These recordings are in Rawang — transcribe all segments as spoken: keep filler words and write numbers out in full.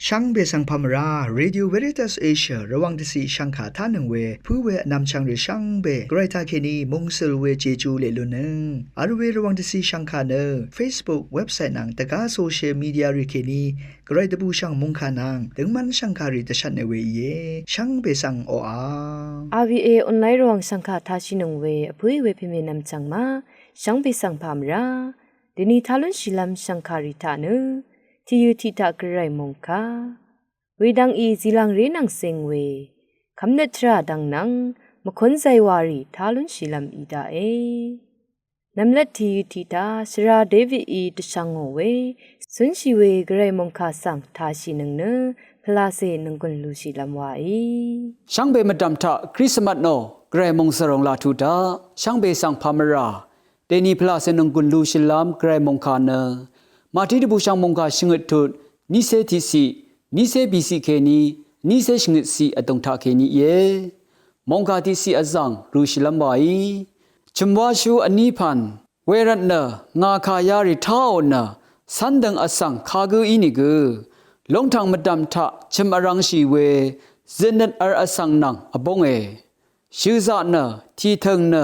Shvngbe svng pà mvrá Radio Veritas Asia Rvwàng dvciq shvngkà tánøng we pǿ we vnvmchvng rì shvngbe Gvray taqkèní mungsøl we Jeju leq lunnøng vl we Rvwàng dvciq shvngkà nø Facebook, website nvng dvgá social media rì kèní Gvray dvbùshv̀ng mòngkà nvng døngmv́n shv̀ngkàrì dvshvtne we íe. Shvngbe svng oqà RVA online Rvwàng shv̀ngkà tashìnøng we vpǿí we pèmènvm chv̀ng ma shvngbe svng pà mvrá dèni tá lúnshìlv́m shv̀ngkàrì taq nø tìyø tiq taq Gvray mòngkà wedvng í zìlvngré nvng zeng we kv́mnøt tvrà dvng nvng mvkún zaywarì tá lúnshìlv́m í daqe. Nvmlvt tìyø tiq taq shvra Davidí dvshvngò we zǿnshì we Gvray mòngkà svng tashìnøng nø pvlacè nònggùn lushìlv́m waí. Shvngbe mvdv̀m taq Krismas nò Gvray mòngsvròng laq tuq taq shvngbe svng pà mvrá dèni pvlacè nònggùn lushìlv́m Gvray mòngkà nø Mati dvbùshv̀ng mòngkà shvngøt tut nícé tiqciq, nícé bìciq kèní nícé shvngøtciq vdùng taqkèní íe. Mòngkà tiqciq vzv̀ng røshìlv́m waí chø̀m wáshú vní pv̀n wervt nø ngà kà yarì táò nø cv́ndøng vsvng kagǿ ínìgø lóngtv̀ng mvdv̀m taq chø̀m vrv̄ngshì we zøtnøt vl vsvng nvng vbónge. Shø̀zaq nø tìtø̀ng nø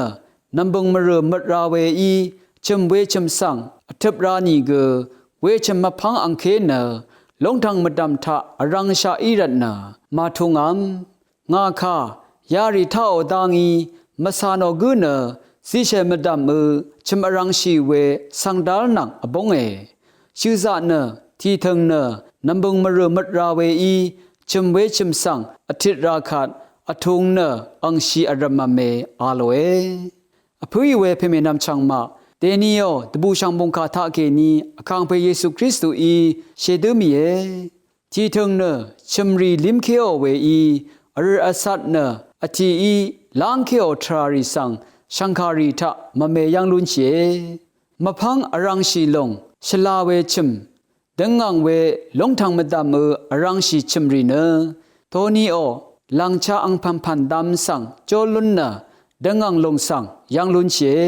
nv̀mbø̀ng mvrø̀ møt ra weí chø̀m wechø̀m svng vtøp ra nìgø wechø̀m mvpv́ng angké nø lóngtv̀ng mvdv̀m taq vrv̄ngshaq í rvtnø màtungvm ngà kà yarì táò dá ngí mvcà nò gǿ nø zishè mvdv̀mø chø̀m vrv̄ngshì we svngdál nvng vbónge. Shø̀zaq nø tìtø̀ng nø nv̀mbø̀ng mvrø̀ møt ra weí chø̀m wechø̀m svng vtit ra kvt vtung nø angshi vrv̄mv̄me a lòe. Vpǿì we pèmènvm chv̀ngmaq dèniò dvbùshv̀ng mòngkà taqkèní vkàngpè Yesu Kristuí shèdǿ mìe. Tìtø̀ng nø chø̀mrì límkéò weí vrø̀r vcat nø vtìí lángkéò tvràrì svng shv̀ngkàrì taq mvme yv́ng lúnshìe. Mvpv́ng vrv̄ngshì lòng shvla we chø̀m døngngàng we lóngtv̀ng mvdv̀mø vrv̄ngshì chø̀mrì nø toniò lv̀ngcha angpv̀npv̀n dv̄m svng jó lún nø døngngàng lòng svng yv́ng lúnshìe.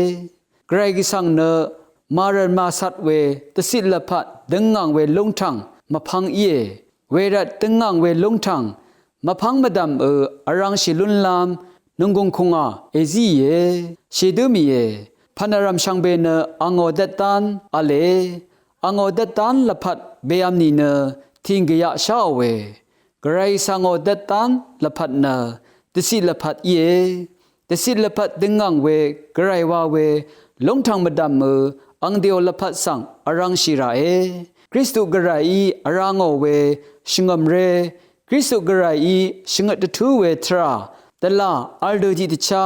Gvray Gvsvng nø màrv̀n màcat we dvciq lvpat døngngàng we lóngtv̀ng mvpv́ng íe. Wervt døngngàng we lóngtv̀ng mvpv́ng mvdv̀mø vrv̄ngshì lúnlv́m nònggùng kùngà èzíìe, shèdǿ mìe. Pv̀n vrv̀m shvngbe nø àngò dvtdán v̄le. Àngò dvtdán lvpat beyv̄m nìnø tìng gvyaq sháò we. Gvray Gvsvngò dvtdán lvpat nø dvciq lvpat íe. Dvciq lvpat døngngàng we Gvray wa we lóngtv̀ng mvdv̀mø angdèò lvpat svng vrv̄ngshì ràe. Kristu Gvrayí vrá ngò we shvngø̀mré Kristu Gvrayí shvngøt dvtú we tvrà dvlà vl dø tiqdvchá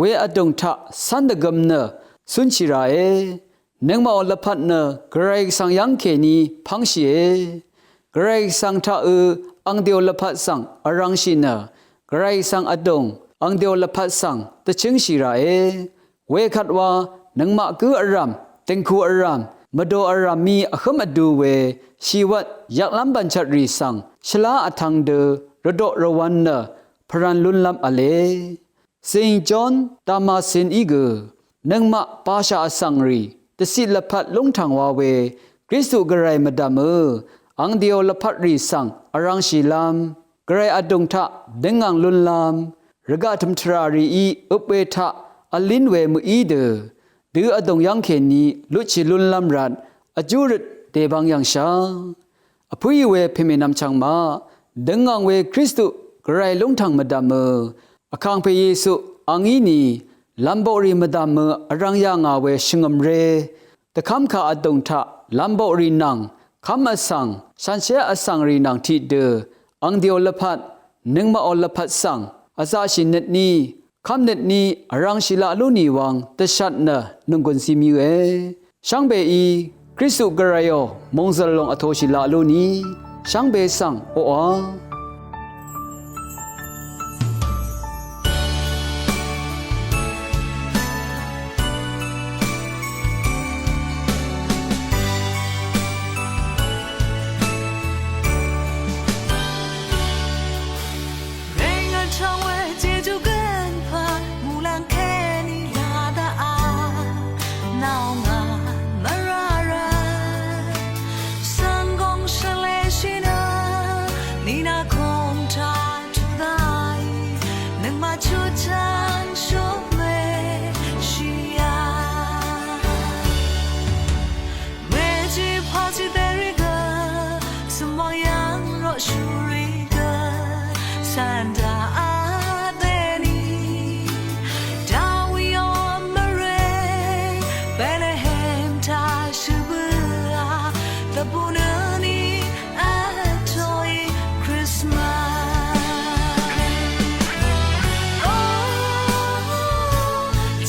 we vdùng taq cv́n dvgøm nø cúnshì ràe. Nøngmaqò lvpat nø Gvray Gvsvng yv́ng kèní pv́ngshìe. Gvray Gvsvng taqø angdèò lvpat svng vrv̄ngshì nø Gvray Gvsvng vdùng angdèò lvpat svng dvchǿngshì ràe. Wekvt wa nøngmaq gǿ vrv̀m, dø̀ngku vrv̀m, mvdò vrv̀m mí vhǿm vdu we shìwvt yvklv́m bv̀nchvtrì svng shvlá vtv̄ng dø rvdoq rvwv̄n nø pvrv̄n lúnlv́m v̄le. Zìng John Damascene í gø nøngmaq bashà vsvng rì dvciq lvpat lúngtv̀ng wa we Kristu Gvray mvdv̀mø angdèò lvpat rì svng vrv̄ngshìlv́m Gvray vdùng taq døngngàng lúnlv́m rvgaq tø̀m tvrà rìí øp we taq vlín we mø̀í dø dø vdùng yv́ng kèní lutshì lúnlv́m rvt vjú røt dèbvng yv̀ngshà. Vpǿì we pèmènvm chv̀ngmaq døngngàng we Kristu Gvray lúngtv̀ng mvdv̀mø vkàngpè Yesu angí ni lv̀mboqrì mvdv̀mø vrv̄ng yà ngà we shvngø̀mré dvkv́mkà vdùng taq lv̀mboqrì nvng kv́m vsvng shànshér vsvngrì nvng tiqdø angdèò lvpat nøngmaqò lvpat svng vzaqshì nøtní kv́mnøtní vrv̄ngshì laq lú nì wvng dvshat nø nònggùn zimyøe. Shvngbeí Kristu Gvrayò mòngzø̀l lòng vtōshì laq lú nì shvngbe svng oqà. Svng wà yv̀ng roqshù rì gø svng daq vdè nì, Dawi ò mvrè Betlehem taq shø̀ bǿà, dvbù nø nì vtōì Christmas. O,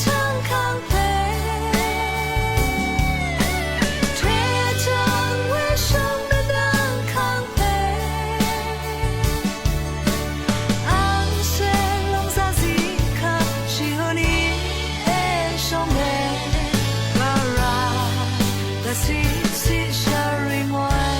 chv̀ng kàngpè, tvtø̀ng wē shv̀ng dvdv̀ng kàngpè, angcè lòngzaq zí kaq shì hø nì èshòngē, bvra dvciq ciq shvrì ngòe.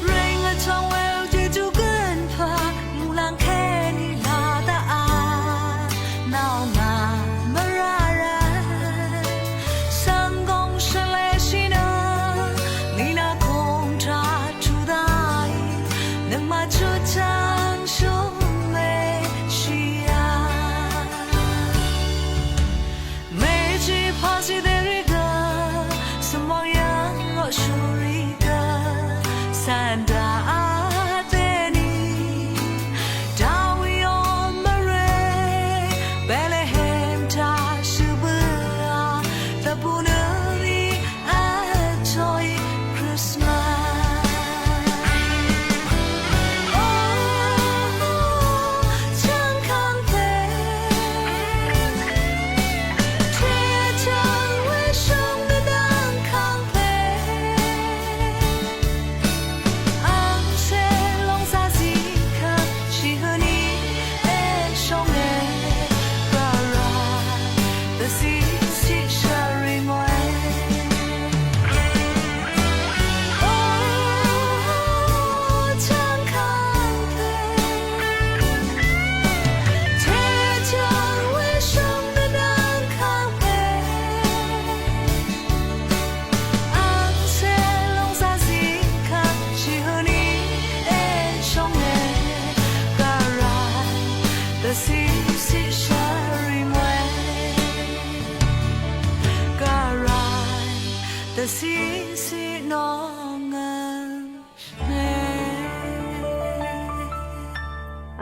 Reng vtòng weu jejú gøn pà, muqlàng kèní laq daqà, nao nà mvrà rvt, svng gòng shvlē shì nø, nìnà kòng taq tuq daqì, nøngmaq chutchvng shúm mèshìà. Mèjì pàzí dèrì gø, svng wà yv̀ng roqshù rì gø svng daq vdè nì, Dawi ò mvrè Betlehem taq shø̀ bǿà, dvbù nø nì vtōì Christmas. O, chv̀ng kàngpè, tvtø̀ng wē shv̀ng dvdv̀ng kàngpè, angcè lòngzaq zí kaq shì hø nì èshòngē, bvra dvciq ciq shvrì ngòe. O, chv̀ng kàngpè, tvtø̀ng wē shv̀ng dvdv̀ng kàngpè, angcè lòngzaq zí kaq shì hø nì èshòngē, bvra dvciq ciq shvrì ngòe. Gvray dvciqciq nòngø mè.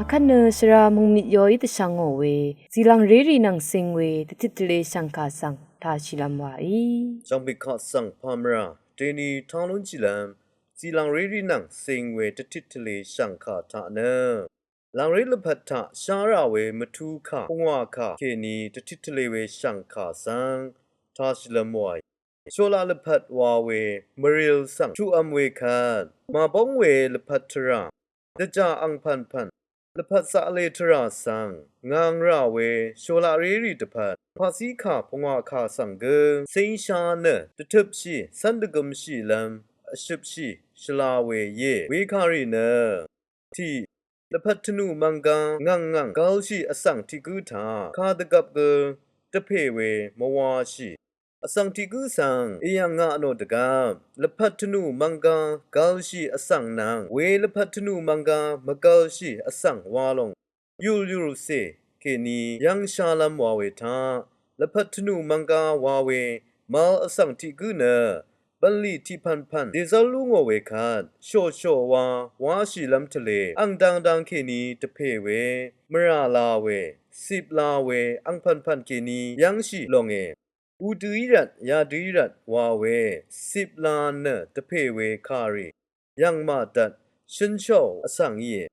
Akvt nø shvra mungmit yoí dvshvngò we, zìlv̀ngrérì nvng cing we dvtit tvlē shv̀ngkà svng tāshìlvm wàí. Shv̀ngbìkaq svng pàmvrà dèni tang lúnshìlvm, zìlv̀ngrérì nvng cing we dvtit tvlē shv̀ngkà taq nø, lv̀ngré lvpat taq shá rà we mvtú kà, pungwà kà kèní dvtit tvlē we shv̀ngkà svng tāshìlvm wàí. Sholaq lvpat wa we mvril svng tuqvm we kvt, màbóng we lvpat tvrà, dvjà angpv̀npv̀n, lvpat zaqlē tvrà svng ngvng rà we sholaqrérì dvpvt, paqzí kà pungwà kà svng gø cíngsha nø dvtøpshì cv́n dvgømshìlvm vshøpshì shvla we íe. Wekàrì nø tiq, lvpat tvnù mvngga ngv̀ngngv̀ng gv̄lshì vsvng tiq gǿ taq kadvgvp gø dvpè we mvwāshì. Vsvng tiq gǿ svng èyv̀ng ngà nò dvgvp, lvpat tvnù mvngga gv̄lshì vsvng nvng we lvpat tvnù mvngga mvgv̄lshì vsvng wa lòng, yùlyùlcè kèní yv́ngshálv́m wa we taq, lvpat tvnù mvngga wa we mv̄l vsvng tiq gǿ nø bv̀nlì tiqpv̀npv̀n dèzv́r lú ngò we kvt, shòshò wa wáshìlv́m tvlē ang dangdang kèní dvpè we, mvrà la we, cip la we, angpv̀npv̀n kèní yv́ngshì lòngè. Udø í rvt, yadø í rvt wa we, cip la nø dvpè we kàrì, yv̀ng màdvt, shǿnshòò vsvng íe.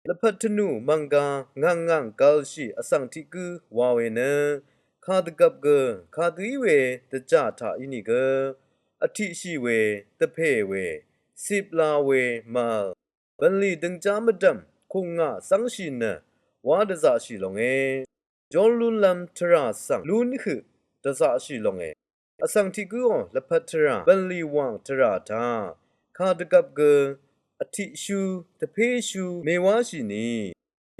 Lvpat tvnù mvngga ngv̀ngngv̀ng gv̄lshì vsvng tiq gǿ wa we nø, kadvgvp gø, kadø í we dvjà taq ínìgø, vtiqshì we, dvpè we, cip la we mv̄l, bv̀nlì døngjá mvdv̀m, kùng ngà cv́ngshì nø, wá dvzaqshì lòngē. Jón lúnlv́m tvrà svng lún høq dvzaqshì lòngē. Vsvng tiq gǿò lvpat tvrà bv̀nlì wàng tvrà taq kàdvgvp gø vtiqshú dvpéshú mèwáshì ni.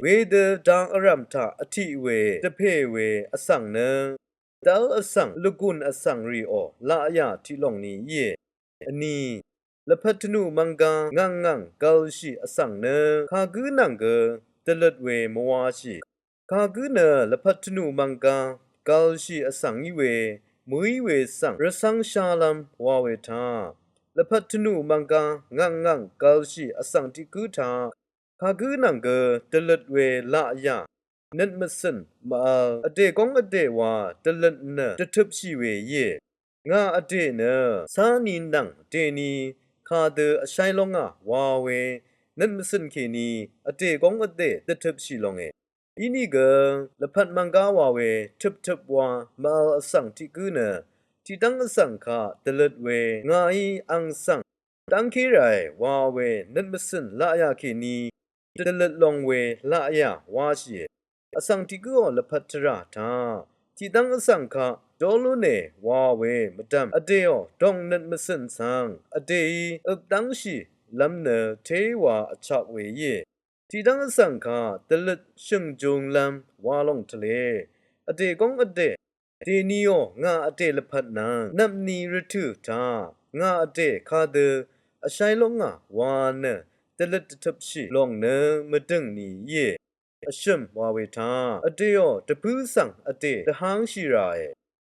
Wedø dang vrv̀m taq vtiq we dvpè we vsvng nø dv́l vsvng lvgùn vsvng rìò laqyà tiq lòng ni íe. Vní lvpat tvnù mvngga ngv̀ng ngv̀ng gv̄lshì vsvng nø kagǿ nvng gø dvløt we mvwashì. Kagǿ nø lvpat tvnù mvngga gv̄lshì vsvng í we mø̀í we svng rvcv́ng shálv́m wa we taq lvpat tvnù mvngga ngv̀ng ngv̀ng gv̄lshì vsvng tiq gǿ taq kagǿ nvng gø dvløt we laqyà nøt mvcø̀n mvvl vdè góng vdè wa dvløt nø dvtøpshì we íe. Ngà vdè nø cáni nvng dèni kadø vsháy lóngà wa we nøt mvcø̀n kèni vdè góng vdè dvtøpshì longe. Inìgø lvpat mvngga wa we tøptøp wa mvvl vsvng tiq gǿ nø tiqdv́ng vsvng kaq dvløt we ngàí ang svng dv́ngké ràe wa we nøt mvcø̀n laqyà kèni dvløt long we laqyà washìe. Vsvng tiq gǿò lvpat tvrà taq tiqdv́ng vsvng kaq dólúne wa we mvdv̀m vdèò dòng nøt mvcø̀n svng vdèí øp dv́ngshì lv́m nø téwa vchak we íe. Tiqdv́ng vsvng kaq dvløt shø̀ngjunglv́m wa lòng tvlē vdè góng vdè dèniò ngà vdè lvpat nvng nvpni rvtø̀ taq ngà vdè kadø vsháy lóngà wa nø dvløt dvtøpshì lòng nø mvdø̀ng ni íe. Vshø̀m wa we taq vdèò dvpǿ svng vdè dvhangshì ràe.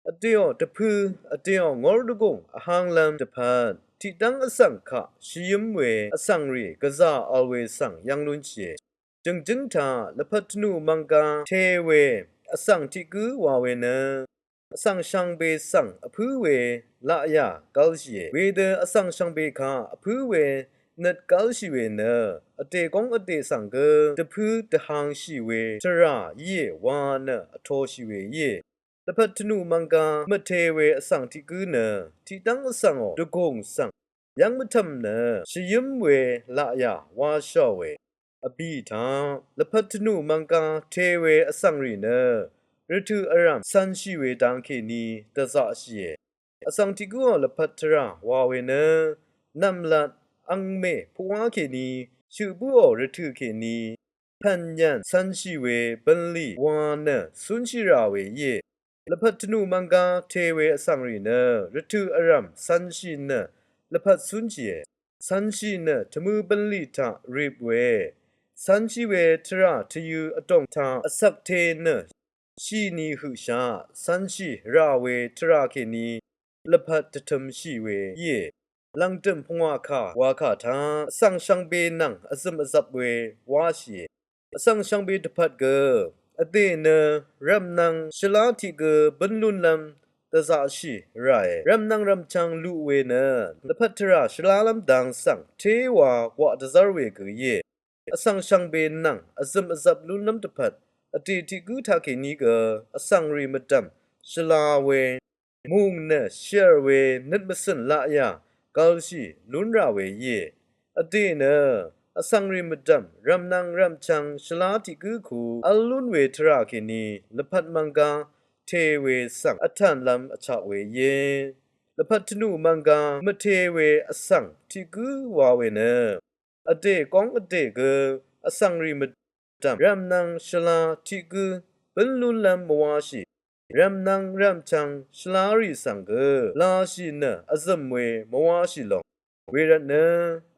Vdèò dvpǿ vdèò ngór dvgùng vhanglv́m dvpvt tiqdv́ng vsvng kaq shvyǿm we vsvng rì gvzà vl we svng yv́ng lúnshìe. Jø̀ngjǿng taq lvpat tvnù mvngga te we vsvng tiq gǿ wa we nø vsvng shvngbe svng vpǿ we laqyà gv́lshìe. Wedø vsvng shvngbe kaq vpǿ we nøt gv́lshì we nø vdè góng vdè svng gø dvpǿ dvhangshì we tvrà íe wa nø vtoshì we íe. Lvpat tvnù mvngga mvte we vsvng tiq gǿ nø tiqdv́ng vsvngò dvgùng svng yv́ng mvtv̀m nø shvyǿm we laqyà washàò we. Vbì taq lvpat tvnù mvngga te we vsvng rì nø rvtø̀ vrv̀m cv̄nshì we dang kèni dvzaqshìe. Vsvng tiq gǿò lvpat tvrà wa we nø nv̀mlat angmè puqwá kèni shøq bǿò rvtø̀ kèni pv̀n yv̀n cv̄nshì we bv̀nlì wa nø cúnshì rà we íe. Lvpat tvnù mvngga te we vsvng rì nø rvtø̀ vrv̀m cv̄nshì nø lvpat cúnshìe. Cv̄nshì nø tvmø̄ bv̀nlì taq rip we cv̄nshì we tvrà tvyø̄ vdòng taq vcvk te nø shìni høqshaq cv̄nshì rà we tvrà kèni lvpat dvtømshì we íe. Lv̀ngdø̀m pungwà kà wa kà taq vsvng shvngbe nvng vzø̀m vzvp we wáshìe. Vsvng shvngbe dvpvt gø vdè nø rv̀mnvng shvlá tiq gø bǿn lúnlv́m dvzaqshì ràe. Rv̀mnvng rv̀mchvng luq we nø lvpat tvrà shvlálv́m dang svng téwa gwaq dvzv́r we gø íe. Vsvng shvngbe nvng vzø̀m vzvp lúnlv́m dvpvt vdè tiq gǿ taqkèní gø vsvng rì mvdv̀m shvla we mùng nø shv̀r we nøt mvcø̀n laqyà gv̄lshì lún rà we íe. Vdè nø vsvng rì mvdv̀m rv̀mnvng rv̀mchvng shvlá tiq gǿ ku v́l lún we tvrà kèní lvpat mvngga te we svng vtànlv́m vchak we íe. Lvpat tvnù mvngga mvte we vsvng tiq gǿ wa we nø vdè góng vdè gø vsvng rì mvdv̀m rv̀mnvng shvla tiq gǿ bǿn lúnlv́m mvwáshì. Rv̀mnvng rv̀mchvng shvlá rì svng gø lashì nø vzø̀m we mvwáshì lòng. Wervtnø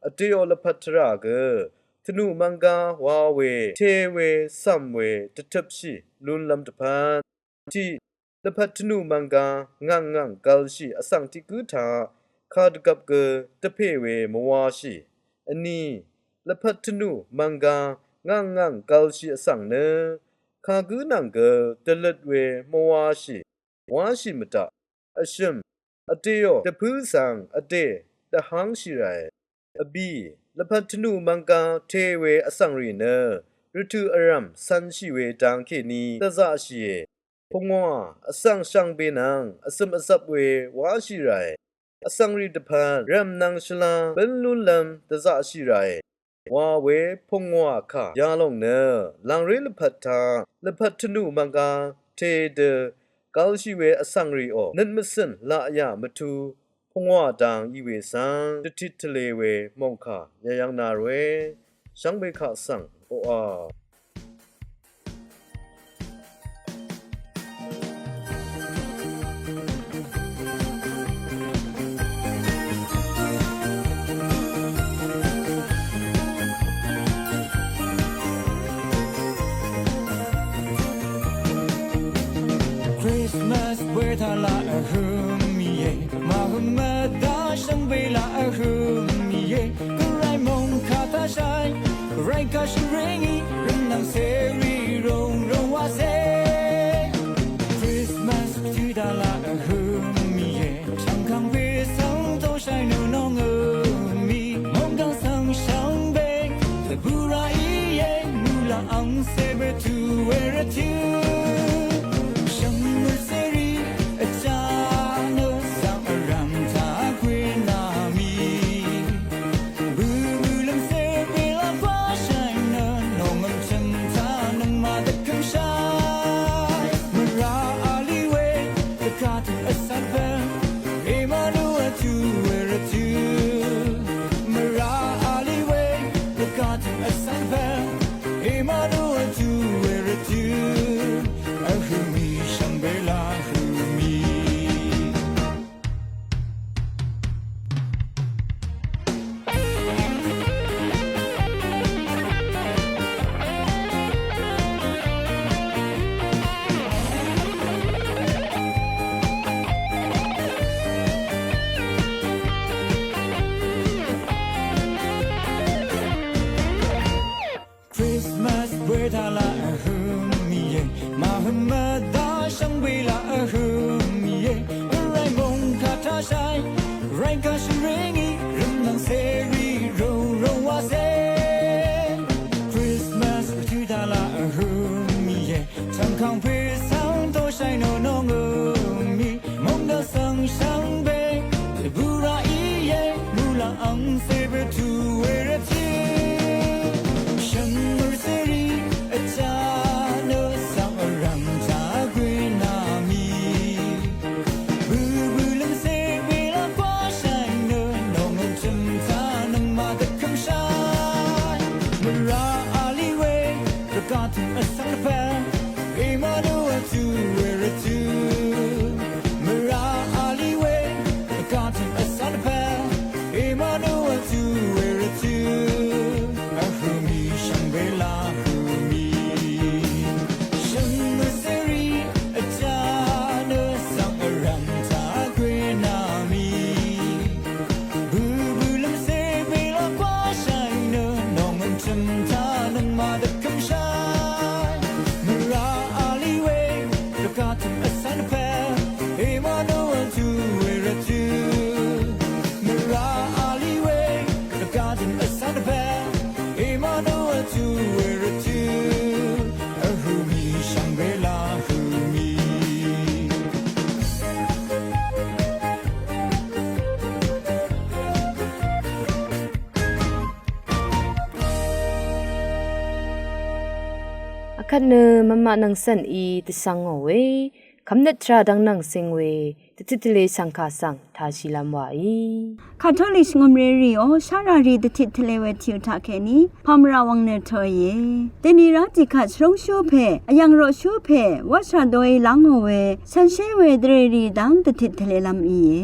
vdèò lvpat tvrà gø tvnù mvngga wa we te we cv̀m we dvtøpshì lúnlv́m dvpvt tiq lvpat tvnù mvngga ngv̀ng ngv̀ng gv̄lshì vsvng tiq gǿ taq kàdvgvp gø dvpè we mvwáshì. Vní lvpat tvnù mvngga ngv̀ng ngv̀ng gv̄lshì vsvng nø kagǿ nvng gø dvløt we mvwáshì wáshì mvdaq. Vshø̀m vdèò dvpǿ svng vdè dvhv́ngshì ràe. Vbì lvpat tvnù mvngga te we vsvng rì nø rvtø̀ vrv̀m cv̄nshì we dang kèní dvzaqshìe. Pungwà vsvng shvngbe nvng vzø̀m vzvp we wáshì ràe. Vsvng rì dvpvt rv̀mnvng shvla bǿn lúnlv́m dvzaqshì ràe wa we pungwà kà yalòng nø làngré lvpat taq lvpat tvnù mvngga te dø Gv́lshì we vsvng rìò nøt mvcø̀n laqyà mvtu pungwà dang í we svng dvtit tvlē we mòngkà yayv́ng nà ròe. Shvngbe kaq svng oqà. Christmas bwe taq laq vhø̄m íe, màhø̄m mvdá shvngbe laq vhø̄m íe, gvray mòngkà taq shàì, gvray kaq shvring í, rø̀mnvng cèrì rùng rùng wàcé. Christmas bvtø̄ taq laq vhø̄m íe, shvngkv̀ng pè svng dóshàì nø nòngø mì, mòngkà svng shvngbe, dvbùrà íe, muqlàng angcè bvtø̄ we rvtø̄. Shvngø̀r cèrì vchá nø svng vrv̀m taq gwe nà mì. Bøbø lv̀mcè bèlaq pàshàì nø nòngø̀m chø̀m taq nøngmaq dvkø̀mshàì. Mvrà vlì we dvgaq tø̀m vsvt pè. Emanuel tuq we rvtø̄. Mvrà vlì we dvgaq tø̀m vsvt pè. Emanuel tuq we rvtø̄. Vhø̄m í shvngbe laq vhø̄m í. Christmas bwe taq laq vhø̄m íe, màhø̄m mvdá shvngbe laq vhø̄m íe, gvray mòngkà taq shàì, gvray kaq shvring í, rø̀mnvng cèrì rùng rùng wàcé. Christmas bvtø̄ taq laq vhø̄m íe, chv̀ngkv̀ng pè svng dóshàì nø nòngø mì, mòngkà svng shvngbe, dvbùrà íe, muqlàng angcè bvtø̄ we rvtø̄. Shvngø̀r cèrì vchá nø svng vrv̀m taq gwe nà mì. Bøbø lv̀mcè bèlaq pàshàì nø nòngø̀m chø̀m taq nøngmaq dvkø̀mshàì. Mvrà vlì we dvgaq tø̀m vsvt pè. Emanuel tuq we rvtø̄. Mvrà vlì we dvgaq tø̀m vsvt pè. Emanuel tuq we rvtø̄. Vhø̄m í shvngbe laq vhø̄m í. Shvngbe cèrì vchá nø svng vrv̀m taq gwe nà mì. Bøbø lv̀mcè bèlaq pàshàì nø nòngø̀m chø̀m taq nøngmaq dvkø̀mshàì. Mvrà vlì we dvgaq tø̀m vsvt pè. Emanuel tuq we rvtø̄. Mvrà vlì we dvgaq tø̀m vsvt pè. Emanuel tuq we rvtø̄. Vhø̄m í shvngbe laq vhø̄m í. Akvt nø mvmaq nvng cv̀n í dvsvng ngò we, kvmnøt tvrà dvng nvng cing we, dvtit tvlē shv̀ngkà svng tāshìlv́m wàí. Katolik shvngø̀mré rìò, shárà rì dvtit tvlē we tìò taqkèní, pàmvrà wvng nø tø̀ìe. Dèni rá tiqkvt shvrúngshú pè, vyv̀ng roqshú pè, wáshà doí lv́ngò we, shànshér we dvrèrì dv́ng dvtit tvlēlv́m íe.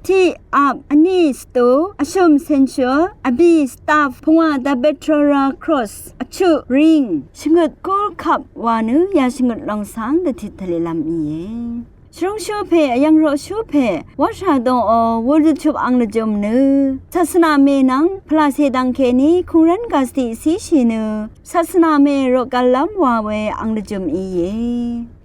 Tiq ap, vní stò, vshø̀m censure, vbì staff, pungwà the Betrora cross, vchuq ring, shvngøt kúrkvp wa nø, yà shvngøt lòng svng dvtit tvlēlv́m íe. Shvrúngshú pè, vyv̀ng roqshú pè, wáshà dòò, wur dvchup ang dvjø̀m nø, sasvnà mè nvng, pvlàcè dvngkèní, kùngrv́n gàcì císhì nø, sasvnà mè roqgvllv́m wa we ang dvjø̀m íe.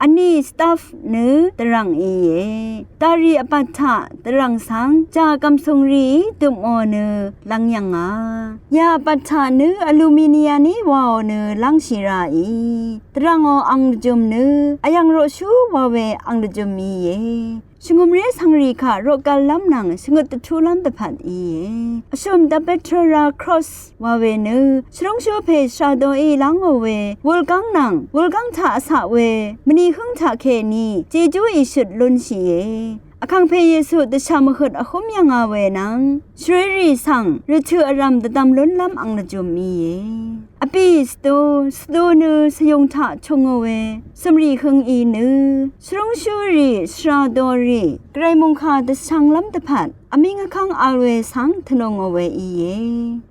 Vní staff nø dvrv̀ng íe. Darì vbat taq dvrv̀ng svng, jà gv̀msùng rìí døpò nø, lv́ng yv̀ngà. Yà vbat taq nø, aluminium í waò nø, lv́ngshì ràì. Dvrv̀ngò ang dvjø̀m nø, vyv̀ng roqshú wa we ang dvjø̀m íe. shvngø̀mré svngrì kaq roqgvllv́m nvng shvngøt dvtúlv́m dvpvt íe. Vshø̀m dvpvt tvrà cross wa we nø shvrúngshú pè shvradoí lángò we wulgáng nvng wulgáng taq vcaq we mvni hǿng taq kèní jejú ìshøt lúnshìe. Vkàngpè Yesu dvshà mvhøt vhúm yv̀ngà we nvng shvrerì svng rvtø̀ vrv̀m dvdvm lúnlv́m ang lvjùm íe. Vbì svdu svdu nø svyùng taq chungò we cø̀mrì hǿng í nø shvrúngshúrì shvradorì gvray mòngkà dvshvnglv́m dvpvt vmíng vkv́ng vl we svng tvlùngò we íe.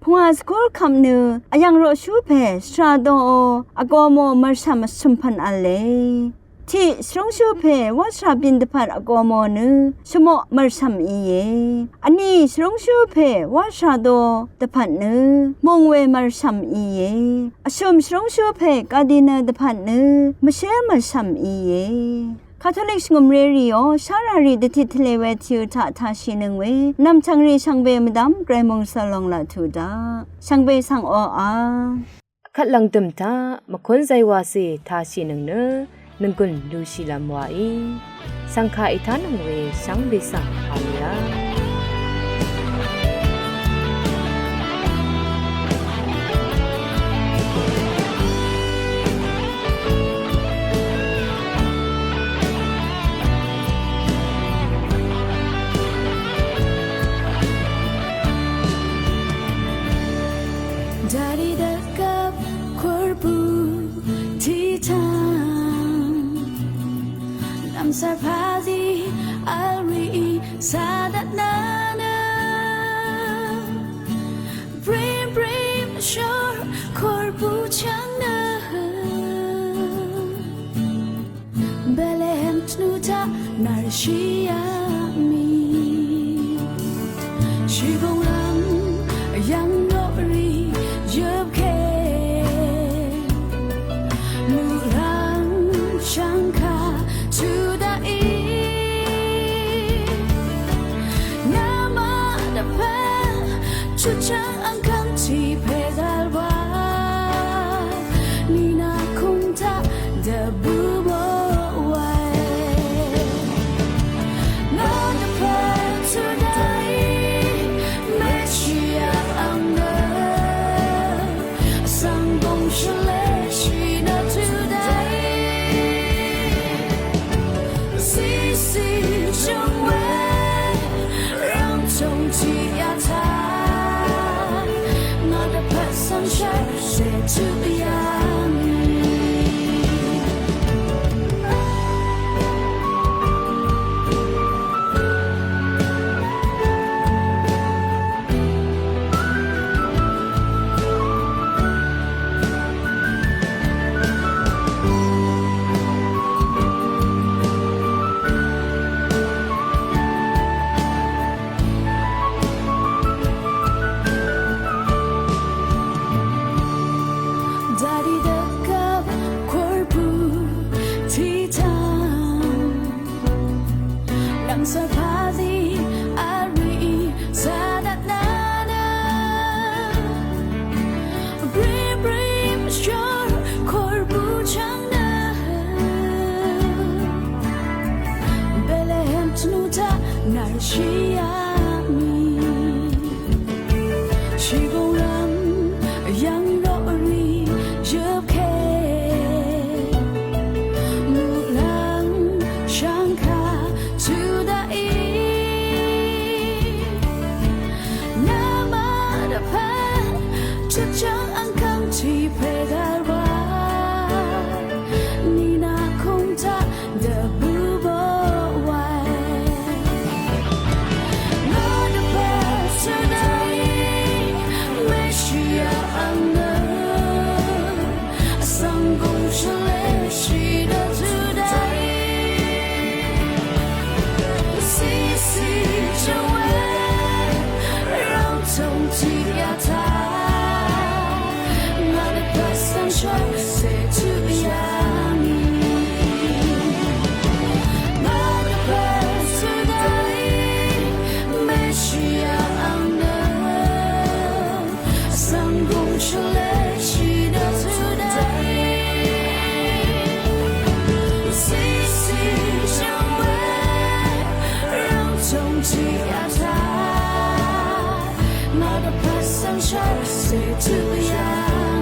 Pungwà skul kvp nø vyv̀ng roqshú pè shvradoò vgōmò mv̀rshv̀m vshø̀mpv̀n v̄le. Tiq shvrúngshú pè wáshà bìn dvpvt vgōmò nø shvmoq mv̀rshv̀m íe. Vní shvrúngshú pè wáshà do dvpvt nø mòngwè mv̀rshv̀m íe. Vshø̀m shvrúngshú pè gàdinø dvpvt nø mvshér mv̀rshv̀m íe. Katolik shvngø̀mré rìò shárà rì dvtit tvlē we tìø taq tāshìnøng we nv̀mchv̀ng rì shvngbe mvdv́m gvray mòngsvl lòng laq tuq daq shvngbe svng oqà. Vkvt lv̀ngdø̀m taq mvkún zaywacè tāshìnøng nø nònggùn lushìlv́m waí svng kà ètánøng we shvngbe svng v̄l yà. Dvri dvgvp kùrbù tiqtvng nv̀msvr pàzí v̄l rìí sádvt nvnø brim brim shór kùrbù chv̀ng nø Betlehem tnù taq nvrshì yà mì. Shìgùng lv́m yv̀ng roqrì yøpke. Muqlàng shvngkà tuq daqì. Namaq dvpvt chutchv̀ng angkvng tiq pè gv̀l wa. Nina kung taq dvbù mò wae. Nò dvpvt tuq daqì Meshia ang nø. Vsvng gùng shvleshì nø tuq daqì. Cìcì jø̀ng we rv̀m tòng tiq yà taq. Nò dvpvt svng shvt zètuq yà mì. Dvri dvgvp kùrbù tiqtvng nv̀msvr pàzí v̄l rìí sádvt nvnø. Brim brim shór kùrbù chv̀ng nø. Betlehem tnù taq nvrshì yà mì. Shìgùng lv́m yv̀ng roqrì yøpke. Muqlàng shvngkà tuq daqì. Namaq dvpvt chutchv̀ng angkvng tiq pè gv̀l wa. Nina kung taq dvbù bò wae. Nò dvpvt tuq daqì Meshia ang nø. Vsvng gùng shvleshì nø tuq daqì. Cìcì jø̀ng we rv̀m tòng tiq yà taq. Nò dvpvt svng shvt zètuq yà mì. Nò dvpvt tuq daqì Meshia ang nø. Vsvng gùng shvleshì nø tuq daqì. Cìcì jø̀ng we Vpvt svng shvt se tø yv̀ng